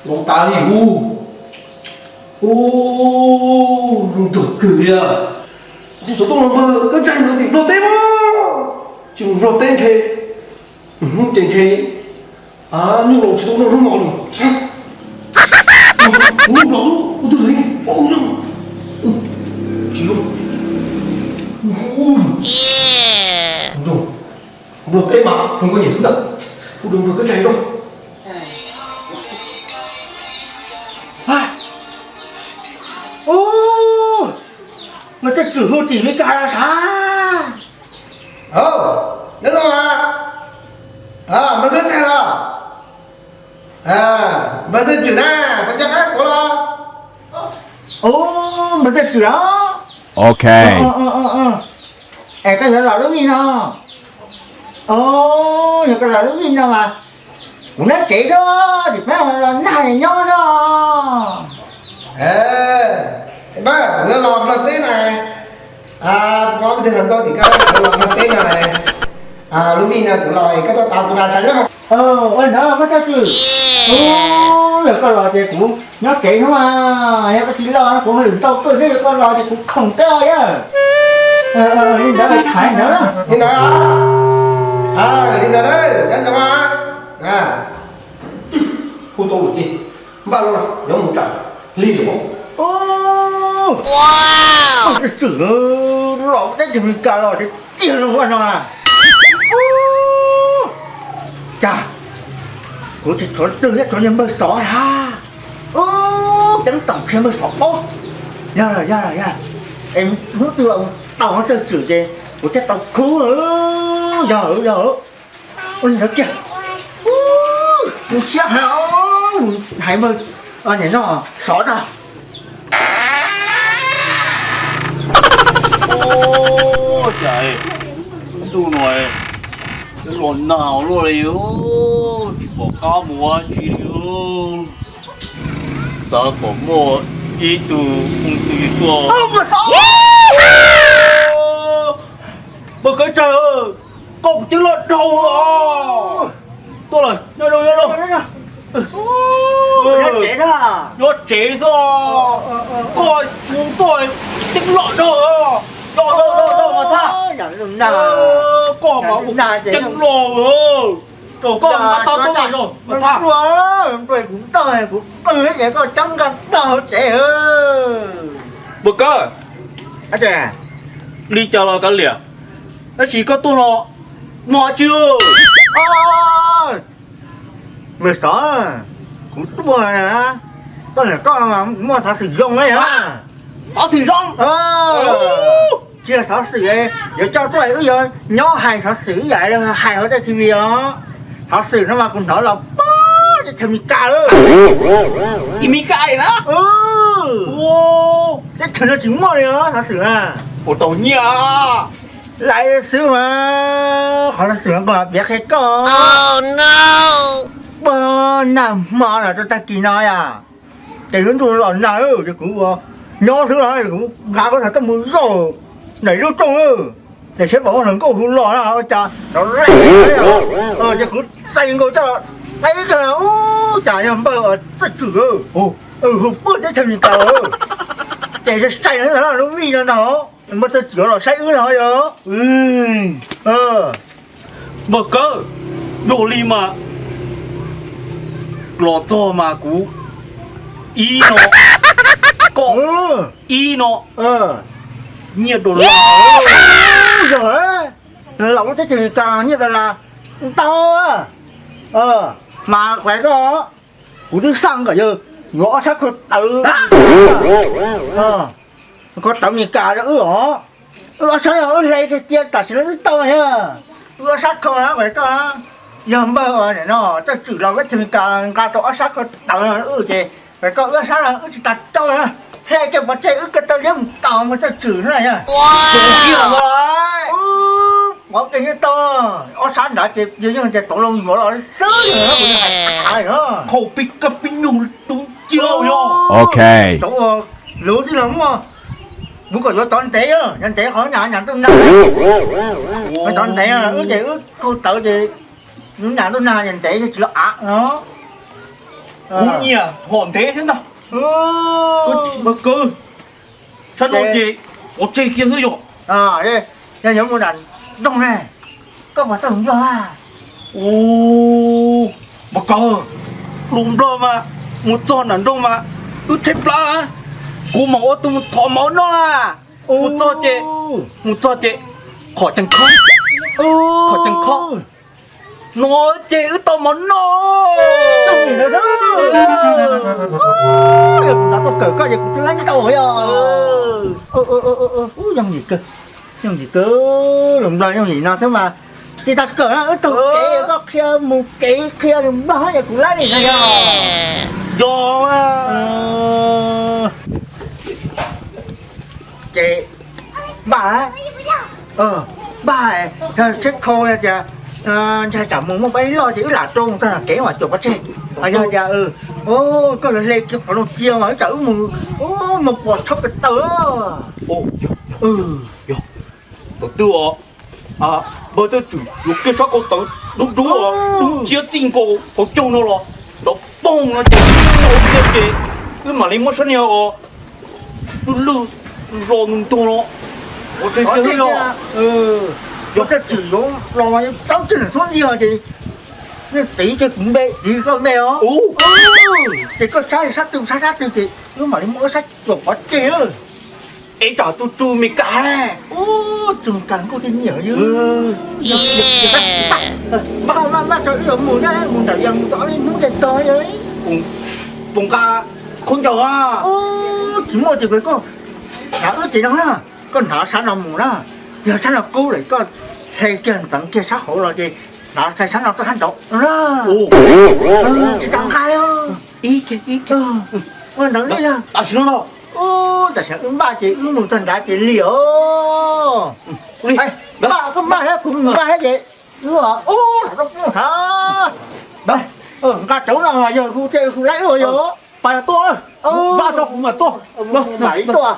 Los tas li ub. Ub, zoo nraug kawg li. Kuv xav tuaj los npawg Kab Tsaig ntawm tim Nplog teb mas, tsis mus Nplog teb ntshe, hnub ces ntshe nyuj laus tsis tau noj zaub mov li. Kuv los ua twg li, tsis zoo. Nplog teb mas zoo nkauj nyiam xwb ntag. Kuv rau npawg Kab Tsaig rau. Ub, npawg Txawj Tswm hu tim Meskas los sav. Npawg Kab Tsaig los? Npawg Txawj Tswm na, koj nco qab kuv los? Ub, npawg Txawj Tswm los? Ok. Es koj yuav los lub vij no? Yog koj los lub vij no mas kuv nyob tsev xwb, tim peb los nag nyob xwb. Npawg, kuv yuav los Nplog teb na. Kuv ob peb tug hluas nkauj tim koj los Nplog teb no. Lub vij no kuv los es koj tuaj tos kuv na, sav nyob. Ua li ntawd npawg Txawj Tswm, yog koj los ces kuv nyob tsev xwb mas, yog koj tsis los kuv hauj lwm ntau kawg thiab, yog koj los ces kuv khoom koj yog. Li ntawd, li ntawd, li ntawd, nyob zoo. Hu tau lawm ces npaj los yuav mus tsam lig los. Ub, Txawj Tswm los teb chaws Amelikas los tiag tiag zoo ua no na. Ub, cas kuv tsis tshuav twg thiab, tshuav niag npawg Xov na. Ub, ceeb toom qhia npawg Xov paub. Yog los, yog los, yog. Es hnub twg los tau Txawj Tswm ces kuv thiaj tau khub. Yog, yog. Ua li ntawd kiag, mus siab heev, hais npawg, nim no Xov na. Ub, cas ntuj no los nag luaj li, tsis pom qab mus ua tsi li. Xav kom muaj ib tug phooj ywg tuaj. Npawg Kab Tsaig, koj kuv ceeb loj dhau os. Tuaj lawm, nyob zoo, nyob zoo. Nyob tsev xwb, koj kuv tuaj ceeb loj dhau. Koj mas ua ceeb loj, rau koj mas tau tuaj zoo. Kuv tau, kuv qw ces koj ceeb nkag plawg hauv tsev. Npawg Kab, li cas los kav liam, tab sis koj tuaj no muaj dab tsi? Npawg Xov, kuv tuaj, tuaj ntawm koj muaj xov xwm zoo li. Xov xwm zoo? Tsis yog xov xwm yuav coj tuaj, wb yuav nyob hais xov xwm ib yam li hais hauv tej T V os. Xov xwm no mas kuv hnov los puag teb chaws Amelikas lawm. Amelikas na? Teb chaws no tsis muaj li os xov xwm na. Ua tau nyiaj lawm xwb mas. Qhov xov xwm no kuv piav qhia koj. Puag nag hmo los rau tag kis no yom, ces lub ntuj los nag, ces kuv nyob xwb los kuv nqa koj thaum koj mus zoj nraim lub rooj, ces seb pom ua hluas nkauj hu los na ua cas nrov reg, ces kuv txais nkaus coj los teb koj, ub, cas yog npawg Txawj Tswm hu puag teb chaws Amelikas, ces sai sai no lub vij no ntag, npawg Txawj Tswm los saib wb no yog. Npawg Kawg, zoo li mas los txog mas kuv ib no, koj ib no, nyiaj dollar. Yog, los lub teb chaws Amelikas nyiaj dollar ntau, mas kuv, koj, kuv twb xaj kom yawg yuav ob sab khaub tawv, khaub tawv Amelikas rau wb os. Wb ob sab no wb hle kiag cia tam sim no wb tau thiab. Wb ob sab khaub na, koj, yog npawg no Txawj Tswm los teb chaws Amelikas nqa tau ob sab khaub tawv no wb ces, koj, wb ob sab no wb tsis tas rau na, hle kiag pov tseg wb ko taw liab mus tos npawg Txawj Tswm na yog. Pov tseg nyob tau, ob sab nrad ces yog yeej tias tau los yuav los xwb, kuv hais tag no. Khaub pib kab pib nyuj tub cia yog. Luv txij los muaj, kuv kom yuav tov ntev, yog ntev qhov nyam nyam ntuj nag, tov ntev wb ces wb khaub tawv ces nyam ntuj nag nyam ntev tsis los av no. Kuv nyiam hom ntev thiab ntag. Mas kawg, sab no ces pov tseg kiag xwb yog. Yog yuav mus nram nroog ne, koj puas txawj hluas nplog a? Mas kawg, hluas nplog mas mus txog nram nroog mas wb tshaib plab na, kuv mam ua tus mus thov mov noj na. Mus txog ces, mus txog ces qhov cees khob, qhov cees khob no ces wb tau mov noj. Yog kuv nrog koj kawm koj ces kuv twb laib ntau yog. Yooj yim kawg, yooj yim kawg, hluas nplog yooj yim no xwb mas. Tsis tas kawm wb taug kev koj qhia mus kev qhia hluas nplog es kuv laib li no yog. Yog ces npaj, npaj, yog tsheb khau tias ntshai tsam mus muaj pab ib loj ces wb lam rau mus txog nram kev mas cuam pov tseg. Yog tias koj yuav hle kiag qhov no cia mas ib tsam wb mus, mus pom tshab ko taw. Thaum twg os, npawg Thawj Tswm yuav kiag sab ko taw dub dub, dub nciab txij nkaus hauv caug no los nrov poog no ces, ces wb mam li muab sab niag os lwj lwj los ntuag ntuag no. Ua tseeg kiag yog, yog Thawj Tswm yuav los mas yuav tsaub kiag nram xub ntiag ces nej tiv kiag kuv npe, tiv kiag koj npe os. Ces koj sab sab twg sab sab twg ces wb mam li muab wb sab cuam pov tseg. Es tsam tus tsum Mes Kas, tus Mes Kas nkauj thiab nyiam yog. Maj, maj, maj, tso wb yuav mus thiab, mus nram yas mus tau ob peb hnub ces txog. Puas nqa khaub ncaws a? Tsis muaj ces koj hnav wb ces no na, koj hnav sab no mus na, yog sab no qub lawm koj hle kiag ntxeev kiag sab hauv los ces hnav kiag sab no rau sab nraud no na. Tsis tau nqa li. Ib, ib, ua ntawd xwb yog. Tam sim no, tam sim no wb npaj ces wb mus txog nrad ces li os. Npaj koj npaj thiab kuv npaj thiab ces wb ua ub los rau kuv hnav. Nqa cov no yog hu thiaj hu laib ua yog. Pais tuaj, npaj tso kuv mam tuaj. Mam li tuaj.